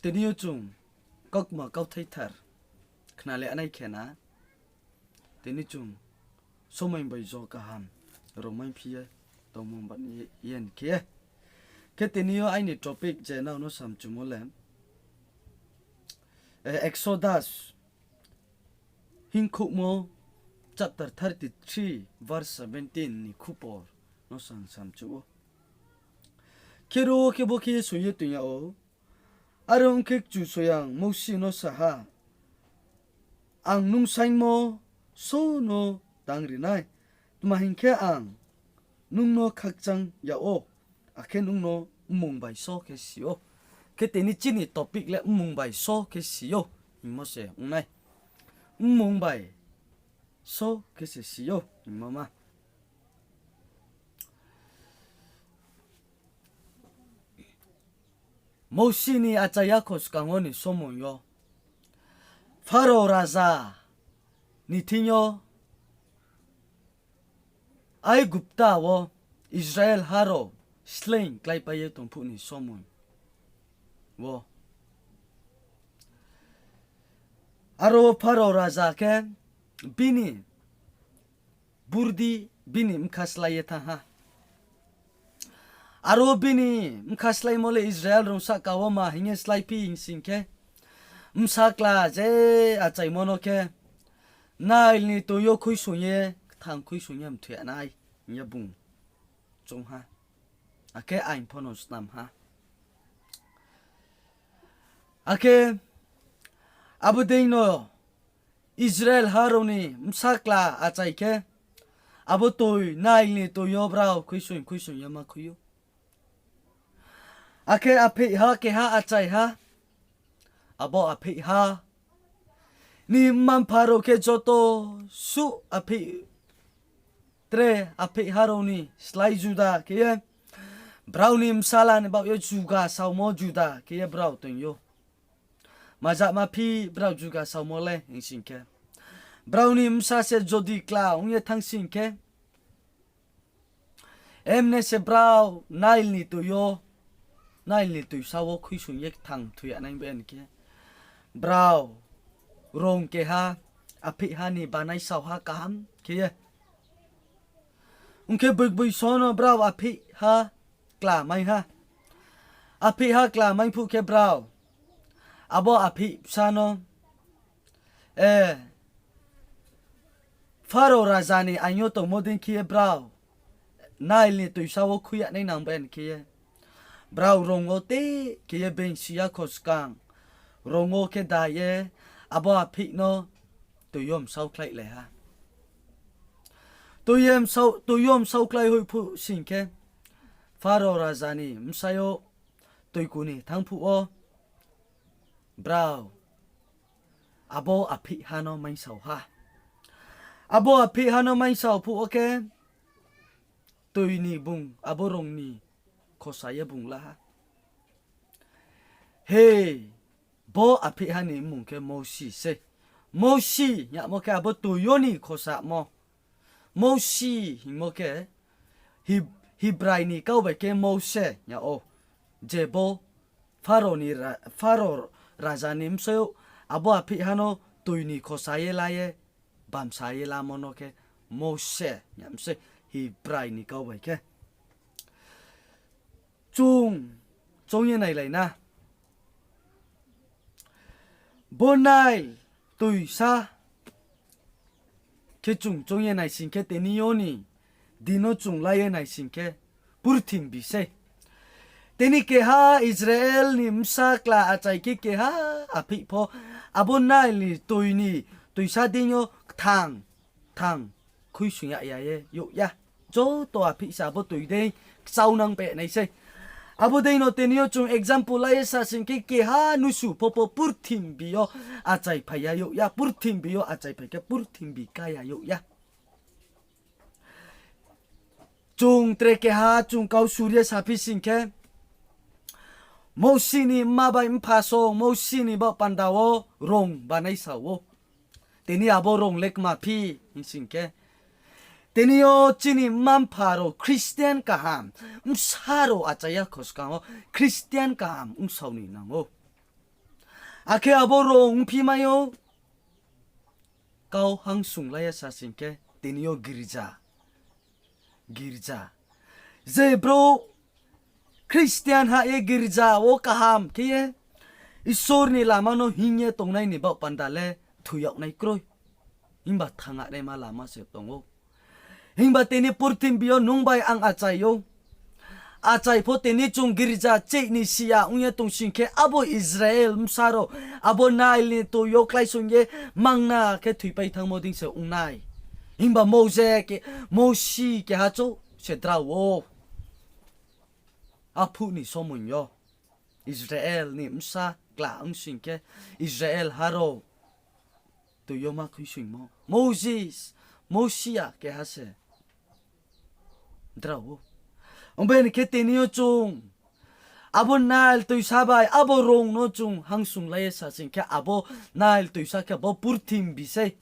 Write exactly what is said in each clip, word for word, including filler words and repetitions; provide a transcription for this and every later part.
Tini yo chung kaukma kauthai thar khna le nai khe na, tini chung somoi bai jo kaham rao maiphi ye tongmo ba ni yen khe. Khe tini yo aini topic je nrao no samchumo le, eh, Exodus hingkhouhmo chapter thirty three verse seventeen ni khupor no sang samchu ou. Khe ro khe bo khe soi ye toing yag ou. Are ong khe Kchusoyang Mousi no sa ha, Ang nung saingmo só no tang ri nai, tma hing khe ang nung no khakchang yag ou, akhe nung no mmung bai só khe si ou. Khe tini chini topic le mmung bai só khe si ou hingmo se ong nai. Mmung bai só khe se si ou hingmo ma. Mousi ni achai yakho skang wo ni somoi yo, Pharo raja ni thing yo Aigupta wo Israel ha rao sleing kláipai ye tong phuh ni somoi wo, aro Pharo raja khe bini burdi bini bkha slái ye thanng ha. Aro bini bkha sláimo le Israel rung sahka wo ma hing ye sláiphi hing sing khe, bsa kla je achaimo no khe Nail ni toi yo khuisoing ye, kthang khuisoing ye mthoi yag nai hing ye bung choung ha. Akhe aing pho no snam ha. Akhe abo dei no Israel ha rao ni bsa kla achai khe, abo toi Nail ni toi yo brao khuisoing khuisoing ye ma khui ou. Akhe apheihha keha achai ha, abo apheihha ni mma-mpha rao khe joto suh apheih, tre apheihha rao ni slái juda khe ye, brao ni bsala ni baoh ye juga saomo juda khe ye brao toing ou. Majama phi brao juga saomo le hing sing khe, brao ni bsa se jodi kla ong ye thanng sing khe, emne se brao Nail ni toi yo, Nail ni toisa wo khuisoing ye kthang mthoi yag nai bai ni khe, brao rong keha apheihha ni banai saoha kaham khe ye. Ong khe boigboi so no brao apheihha kla mai ha. Apheihha kla mai phuh khe brao abo apheih bsa no, eh, Pharo raja ni aing yo tongmo dei khe ye brao Nail ni toisa wo khui yag nai nang bai ni khe ye, brao rong wo te khe ye being si yakho skang rong wo khe da ye abo apheih no toi yo msaokhlailai ha. Toi ye msao-, toi yo msaokhlai hoih phuh sing khe, Pharo raja ni bsayouh toiku ni thanng phuh wo brao abo apheihha no maingsao ha. Abo apheihha no maingsao phuh wo khe toi ni bung abo rong ni khosa ye bung la ha. Hei, bo apheihha ni mmung khe Mousi se. Mousi yagmo khe abo toi yo ni khosamo. Mousi hingmo khe Hib-, Hibrai ni kau bai khe Mousi yag ou. Je bo Pharo ni ra-, Pharo raja ni bsayouh abo apheihha no toi ni khosa ye la ye, bamsa ye lamo no khe Mousi yag mi se Hibrai ni kau bai khe. Chung, choung ye nailai na. Bo Nail toisa khe chung choung ye naising khe tini yo ni din no chung la ye naising khe purthimbi sei. Tini keha Israel ni bsa kla achai khe keha apheih pho abo Nail ni toi ni toisa deing yo kthang, kthang khuisoing yag ya ye youh ya. Joto apheih se abo toi dei kchaunang peh nai sei. Abo dei no tini yo chung example la ye sa sing khe keha nusu pho pho purthimbi yo achaiphai ya youh ya, purthimbi yo achaiphai khe purthimbi ká ya youh ya. Chung tre keha chung kau sur ye saphi sing khe, Mousi ni mma bai mpha song Mousi ni baoh panda wo rong banai sa ou. Tini abo rong le kma phi hing sing khe, tini yo chini mma mpha rao Christian kaham, bsa rao achai ya kho skang wo Christian kaham ongsao ni nang ou. Akhe abo rung ongphi mai ou. Kau hangsung lai ye sa sing khe, tini yo girza. Girza. Je brouh Christian ha ye girza wo kaham khe ye Isor ni lama no hing ye tongnai ni baoh panda le thoi yag nai kroi. Himba thanngnaima lama se tong ou. Himba tini purthimbi yo nung bai ang achai ou. Achai pho tini chung girza cheih ni siya ong ye tong sing khe, abo Israel bsa rao abo Nile ni toi yo kláisoing ye manna khe thoipai thanngmo dei se ong nai. Himba Mose khe, Mosi keha chouh se drao ou. Aphuh ni somoing yo Israel ni bsa kla ong sing khe, Israel ha rao toi yo ma khuisoingmo Moses, Mosia keha se drao ou. Ong bai ni khe tini yo chung abo Nile toisa bai abo rung no chung hangsung lai ye sa sing khe, abo Nile toisa khe bo purthimbi sei.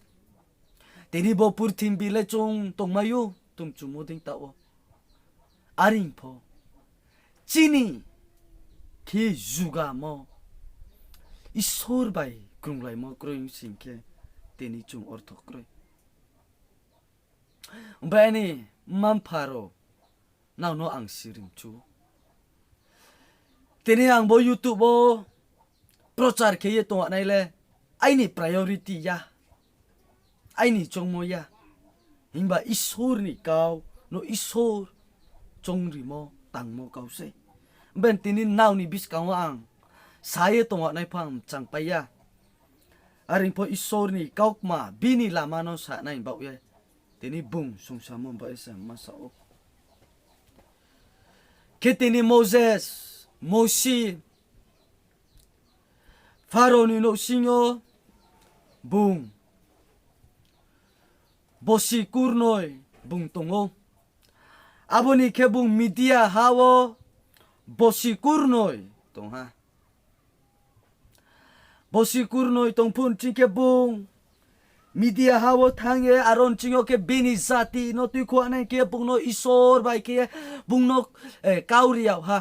Tini bo purthimbi le chung tongmai ou, tongchumo dei taoh ou. Are ong pho, chini khe jugamo, Isor bai krunglaimo kroi ong sing khe, tini chung ortho kroi. Bai ni mma-mpha rao, nrao no ang sirimchu. Tini ang bo YouTube wo prochar khe ye tongwanai le aini priority ya, aini choungmo ya. Himba Isor ni kau no Isor choungrimo tangmo kau sei. Bai tini nrao ni buskang wo ang sa ye tongwanai pho ang mchangpai ya. Are ong pho Isor ni kaukma bini lama no sanai baoh ye, tini bung sungsamo baoh ye se ma sa ou. Khe tini Moses, Mosi, Pharaoh ni nouhsing yo bung bosi kurnoi bung tong ou. Abo ni khe bung Midia ha wo bosi kurnoi tong ha. Bosi kurnoi tong phuh nching khe bung Midia ha wo thanng ye, aro nching yo khe bini jati no tuikhouh nai khe bung no Isor bai khe bung no, eh, kau ri yag ha.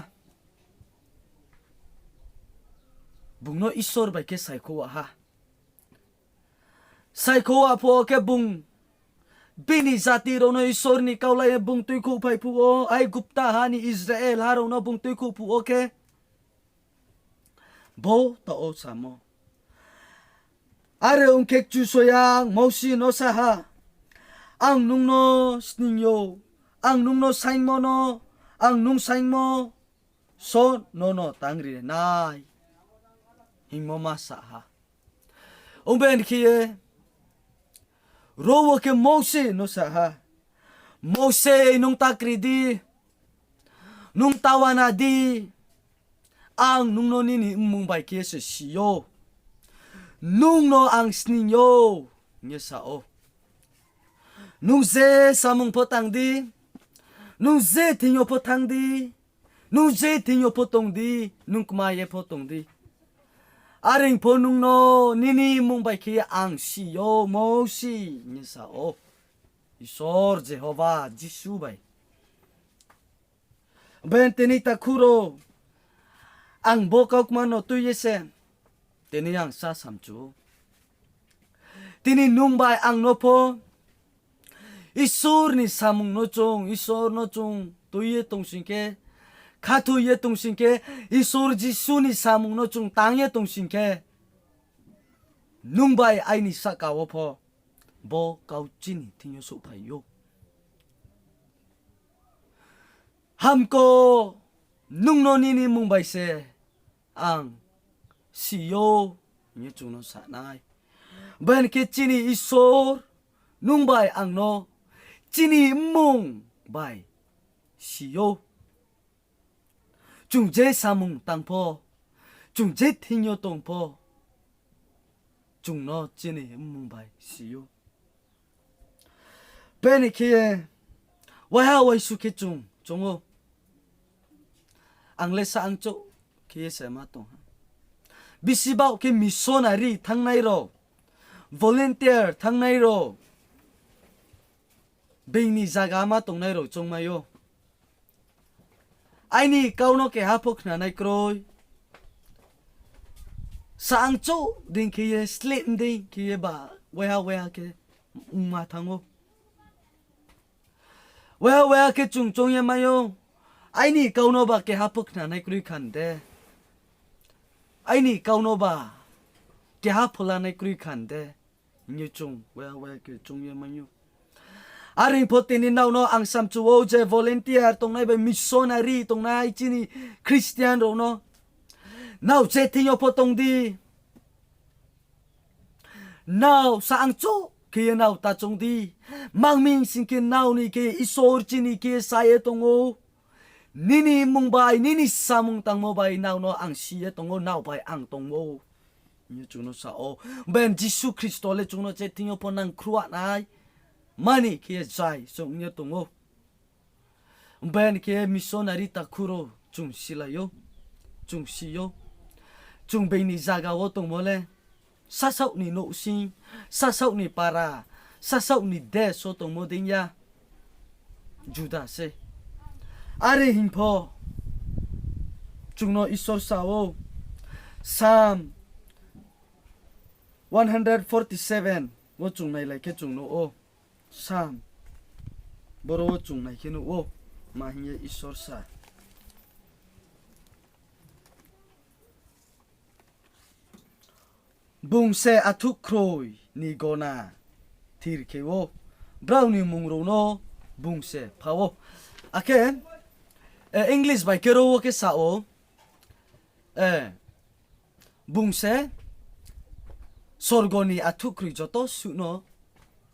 Bung no Isor bai khe saikhouh ha. Saikhouh phuh wo khe bung bini jati rao no Isor ni kau lai ye bung tuikhouh phai phuh wo, Aigupta ha ni Israel ha rao no bung tuikhouh phuh wo khe, bo taoh wo samo. Are ong khe Kchusoyang Mosi no sa ha, ang nung no sning ou, ang nung no saingmo no, ang nung saingmo só nono tang ri nai, hingmo ma sa ha. Ong bai khe ye, ro wo khe Mosi no sa ha, Mosi, nung ta kri di, nung ta uana di, ang nung no nini mmung bai khe se si ou, nung no ang sning ou, hing ye sa ou. Nung je samung pho tang di, nung je thing yo pho thanng di, nung je thing yo pho tong di, nung kma ye pho tong di, are ong pho nung no nini mmung bai khe ang si ou, Mosi, hing ye sa ou. Isor Jehova Jisu bai. Bai tini takhu rao, ang bo kaukma no tui ye se, tini ang sa samchu ou. Tini nung bai ang no pho Isor ni samung no chung, Isor no chung tui ye tong sing khe, khathoi ye tong sing khe, Isor Jisu ni samung no chung tang ye tong sing khe, nung bai aini sahka wo pho bo kau chini thing yo souhphai ou. Hamko, nung no nini mmung bai se ang si ou, hing ye chung no sa nai. Bai khe chini Isor, nung bai ang no chini mmung bai si ou. Chung je samung tang pho, chung je thing yo tong pho, chung no chini mmung bai si ou. Bai ni khe ye, waiha waisu khe chung choung ou. Ang le sa ang chouh khe ye se ma tong ha. Bisi baoh khe missionary thanngnai rao, volunteer thanngnai rao, being ni zaga ma tongnai rao choungmai ou. Aini kau no keha pho khnanai kroi. Saang chouh dei khe ye, sleh dei khe ye ba, waiha waiha khe ongma thanng ou. Waiha waiha khe chung choung ye mai ou, aini kau no ba keha pho khnanai kroi khan de, aini kau no ba keha pho lanai kroi khan de, hing ye chung waiha waiha khe choung ye mai ou. Are pho tini nrao no ang samchu ou je volunteer tongnai bai missionary tongnai chini Christian rao no, nrao je thing yo pho tong di, nrao saang chouh khe ye nrao ta choung di. Mang mi sing khe nrao ni khe Isor chini khe sa ye tong ou. Nini mmung bai, nini samung tangmo bai nrao no ang si ye tong ou, nrao bai ang tong ou, hing ye chung no sa ou. Ben Jisu Khristo le chung no je thing yo pho nang khruh nai mani khe ye zai chung ong ye tong ou. Ben khe missionary takhu rao chung silai ou, chung si ou. Chung being ni zaga wo tongmo le sasaoh ni nouhsing, sasaoh ni para, sasaoh ni desh wo tongmo dei ya, juda se. Are hing pho chung no Isor sa ou, Psalm one hundred forty seven wo chung nailai khe chung nuh ou. Psalm, boro wo chung nai khe nuh ou, ma hing ye Isor sa. Bung se athuhkhroi ni gona thir khe ou, brao ni mmung rao no bung se pha ou. Akhe, eh, English bai khe ro wo khe sa ou, eh, bung se sorgo ni athuhkhroi joto suh no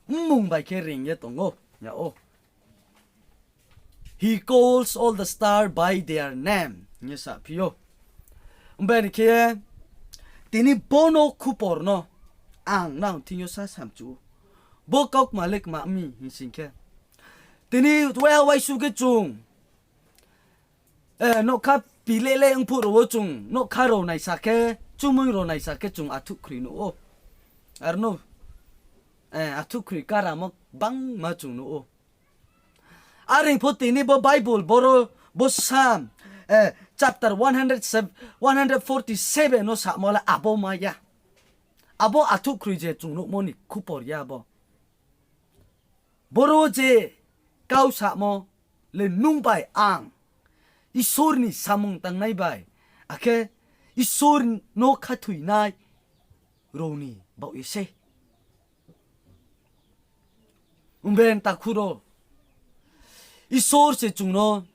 mmung bai khe reing ye tong ou, ya ou. He calls all the star by their name, hing ye saphi ou. Ong bai ni khe, tini bo no khupor no ang nang thing yo sa samchu ou. Bo kaukma le kma mi hing sing khe, tini waiha waisu khe chung, eh, nougkha pilele ongphuh rao wo chung, nougkha rao naisa khe, chumui rao naisa khe chung athuhkhroi nuh ou. Ar no, eh, athuhkhroi karamo gbangma chung nuh ou. Are pho tini bo Bible boro, bo Psalm, eh, chapter one hundred, one hundred forty seven no samo le abo ma ya. Abo athuhkhroi je chung nuhmo ni khupor ya bo. Boro je kau samo le nung bai ang Isor ni samung tangnai bai, akhe Isor no khathoinai rao ni baoh ye sei. Ong bai ni takhu rao, Isor se chung no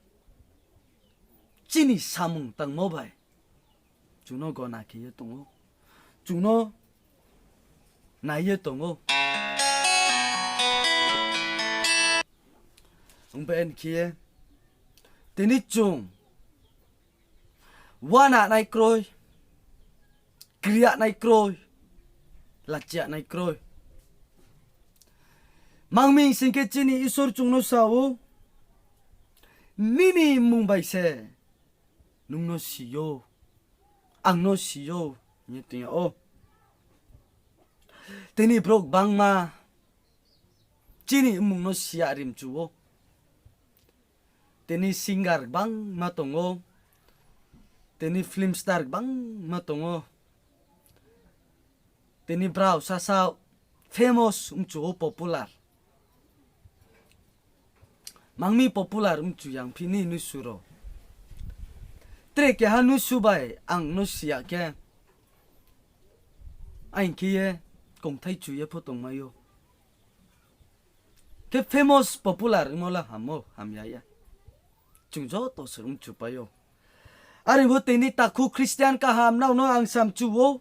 chini samung tangmo bai chung no gona khe ye tong ou, chung no nai ye tong ou. Ong bai ni khe ye, tini chung uana nai kroi, kri ya nai kroi, lachi ya nai kroi. Mang mi sing khe chini Isor chung no sa ou, nini mmung bai se nung no si ou, ang no si ou, hing ye tong yag ou. Tini brouh gbangma chini mmung no si ya ri mchu ou. Tini singer gbangma tong ou, tini film star gbangma tong ou, tini brao sasaoh famous ongchu ou, popular. Mang mi popular ongchu yangphi ni nusu rao. Tre keha nusu bai ang no si ya khe, aing khe ye kongthai chu ye pho tongmai ou. Khe famous popular ongmo le ham ou, hamya ya. Chung joto se ongchupai ou. Are pho tini takhu Christian kaham nrao no ang samchu ou.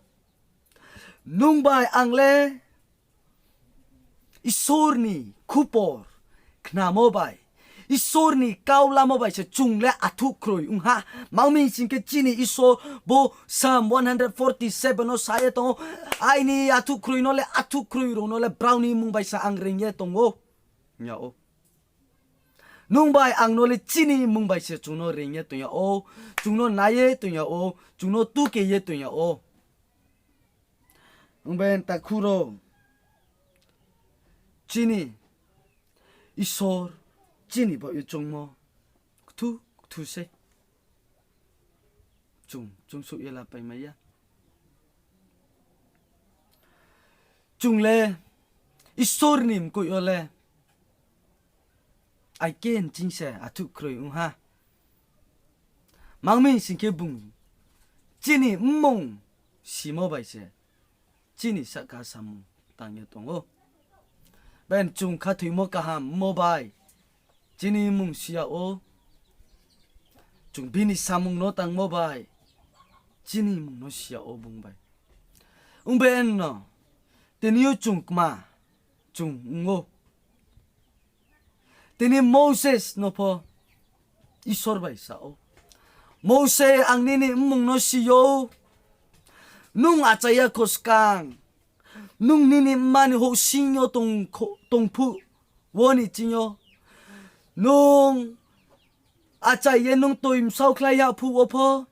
Nung bai ang le Isor ni khupor khnamo bai, Isor ni kau lamo bai se chung le athuhkhroi ong ha. Mang mi sing khe chini Isor bo Psalm one hundred forty seven no sa ye tong ou, aini athuhkhroi no le, athuhkhroi rao no le brao ni mmung bai se ang reing ye tong ou, hing yag ou. Nung bai ang no le chini mmung bai se chung no reing ye tong yag ou, chung no nai ye tong yag ou, chung no tuke ye tong yag ou. Ong bai ni takhu rao, chini Isor chini baoh ye choungmo kthu kthu sei. Chung, chung souh ye lapaimai ya. chung le Isor ni mkoih yo le aike nching se athuh kroi ong ha. Mang mi sing khe bung chini mmung simo bai se chini sahka samung tang ye tong ou. Ben chung khathoimo kaham mo bai chini mmung si yag ou. Chung bini samung no tangmo bai chini mmung no si yag ou bung bai. Ong bai no, tini yo chung kma, chung ong ou. Tini Moses no pho Isor bai sa ou, Mose, ang nini mmung no si ou. Nung achai ya kho skang, nung nini mma ni houhsing yo tong kho, tong phuh wo ni ching yo, nung achai ye nung toi bsaokhlai yag phuh wo pho,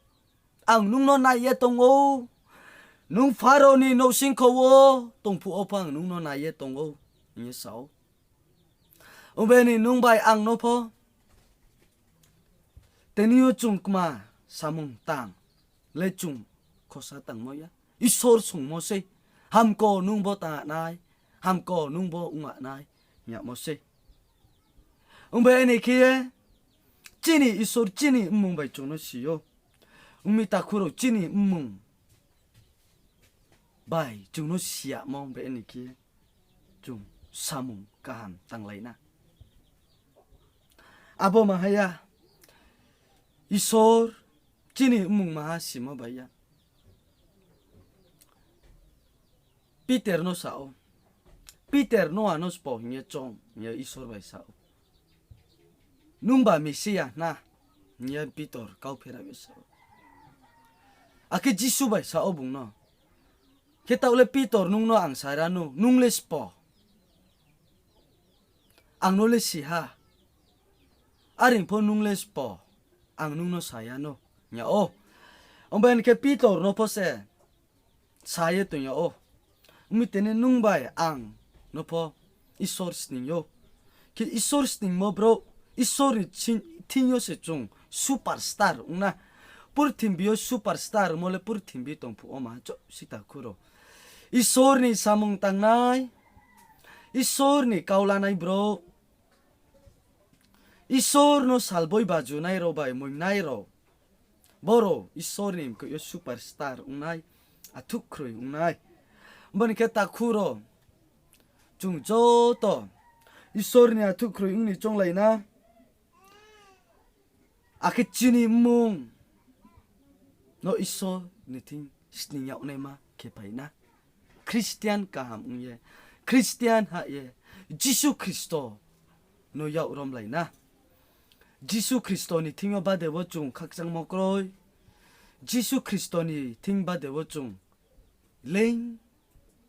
ang nung no nai ye tong ou. Nung Pharaoh ni nouhsingkho wo tong phuh wo pho ang nung no nai ye tong ou, hing ye sa ou. Ong bai ni nung bai ang no pho tini yo chung kma samung tang le chung khosa tangmo ya. Isor sungmo sei, hamko nung bo tang nai, hamko nung bo ong nai, hing yagmo sei. Ong bai ni khe ye chini Isor chini mmung bai chung no si ou. Ong mi takhu rao, chini mmung bai chung no si yagmo bai ni khe chung samung kaham tanglai na. Abo maha ya, Isor chini mmung maha simo bai ya. Peter no sa ou, Peter, Noa no sbo hing ye chong, hing ye Isor bai sa ou. Nungba Mesia hna, hing ye Peter kau phera ye sa ou. Akhe Jisu bai sa ou bung no, khe taoh le Peter, nung no ang sa ra nou, nung le sbo? Ang no le si ha. Are pho nung le sbo? Ang nung no sa ya nou, hing yag ou. Ong bai ni khe Peter no pho se sa ye tong yag ou. Ong mi tini nung bai ang no pho Isor sning ou. Khe Isor sningmo brouh, Isor ni thing yo se chung superstar ong na. Purthimbi yo superstar ongmo le purthimbi tong phuh wo ma chouh si takhu rao. Isor ni samung tangnai, Isor ni kau lanai brouh, Isor no salboi bajunai rao bai moingnai rao, boro Isor ni mkoih yo superstar ong nai, athuhkhroi ong nai. Bo ni khe takhu rao, chung joto Isor ni athuhkhroi ong ni chounglai na. Akhe chini mmung no Isor ni thing sning yag naima khe phai na. Christian kaham ong ye, Christian hah ye, Jisu Khristo no yak romlai na. Jisu Khristo ni thing yo bade wo chung khakchangmo kroi. Jisu Khristo ni thing bade wo chung leing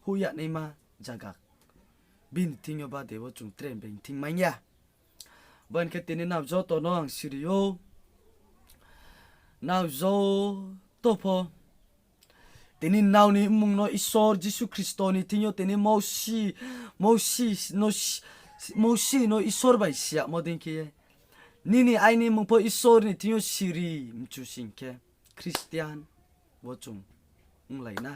hoih yag naima zaga. Bini thing yo bade wo chung tre being thing mai ya. Bo ni khe tini nrao joto no ang siri ou. Nrao joto pho tini nrao ni mmung no Isor Jisu Khristo ni thing yo tini Mousi, Mousi no si-, Mousi no Isor bai si yagmo dei khe ye, nini aini mmung pho Isor ni thing yo siri mchu sing khe, Christian wo chung onglai na.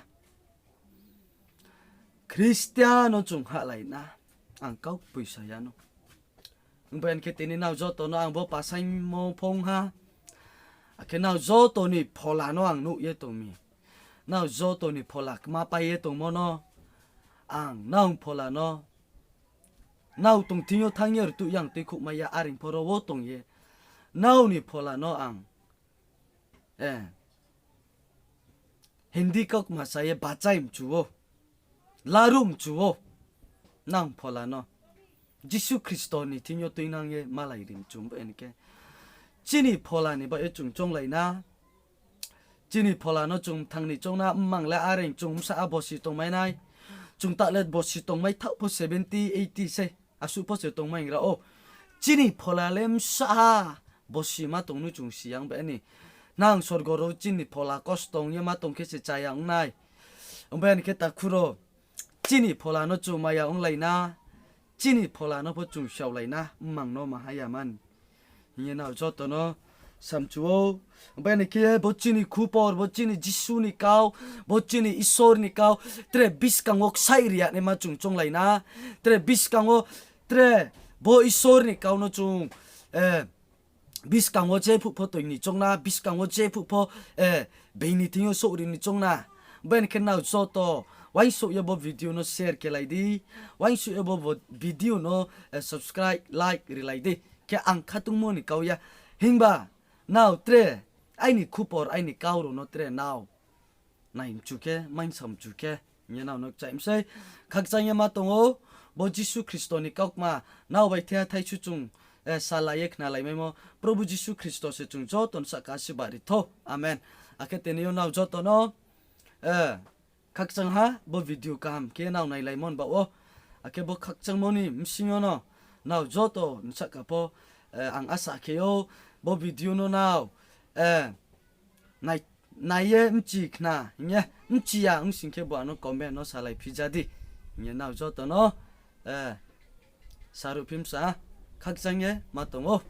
Christian no chung hahlai na. Ang kau kboi sa ya nou. Ong bai khe tini nrao joto no ang bo pasaingmo phung ha. Akhe nrao joto ni phola no ang nuh ye tong mi. Nrao joto ni phola kma pai ye tongmo no ang nrao phola no, nrao tong thing yo thanng ye rtuh yang tuikhouhmai ya, are pho ro wo tong ye nrao ni phola no ang, eh, Hindi kau kma sa ye bachai mchu ou, laruh mchu ou, nang phola no Jisu Khristo ni thing yo tuinang ye malai ri mchu. Bo ni khe chini phola ni baoh ye chung chounglai na. Chini phola no chung mthang ni choung na, mmang le areng chung bsa a bosi tongmai nai. Chung ta le bosi tongmai thaoh pho seventy, eighty se, asuh pho se tongmai ra ou. Chini phola le bsa a bosi ma tong nu chung si ya ong bai ni. Nang sorgo rao chini phola kosto ong ye ma tong khe se chaya ong nai. Ong bai ni khe takhu rao, chini phola no chung maya onglai na. Chini phola no pho chung siaolai na, mmang no maha ya man. Hing ye nrao joto no samchu ou. Bai ni khe bo chini khupor, bo chini Jisu ni kau, bo chini Isor ni kau, tre buskang wo ksaih ri ya naima chung chounglai na. Tre buskang wo, tre bo Isor ni kau no chung, eh, buskang wo jephuh pho toi ni choung na, buskang wo jephuh pho, eh, being ni thing yo souhri ni choung na. Bai ni khe nrao joto uaingsouh ye bo video no share khe lai di, uaingsouh ye bo, bo video no, eh, subscribe, like ri lai di. Khe ang khatungmo ni kau ya. Himba nrao tre aini khupor, aini kau rao no tre nrao nai mchu khe, maingsam mchu khe, hing ye nrao no kchaih mi sei. Khakchang ye ma tong ou, bo Jisu Khristo ni kaukma nrao bai thaiha thaisu chung, eh, salai ye khnalaimaimo, Probhu Jisu Khristo se chung joto ni sahka ashirbad ri thou. Amen. Akhe tini yo nrao joto no, eh, khakchang ha, bo video kaham khe nrao nailaimo ni baoh wo. Akhe bo khakchangmo ni bsing yo no nrao joto ni sahka pho, eh, ang asa khe ou, bo video no nrao, eh, nai, nai ye bchi khna hing ye, bchi ya ong sing khe bo ano comment no salai phi ja di. Hing ye nrao joto no, eh, saruh phi msa, khakchang ye ma tong ou.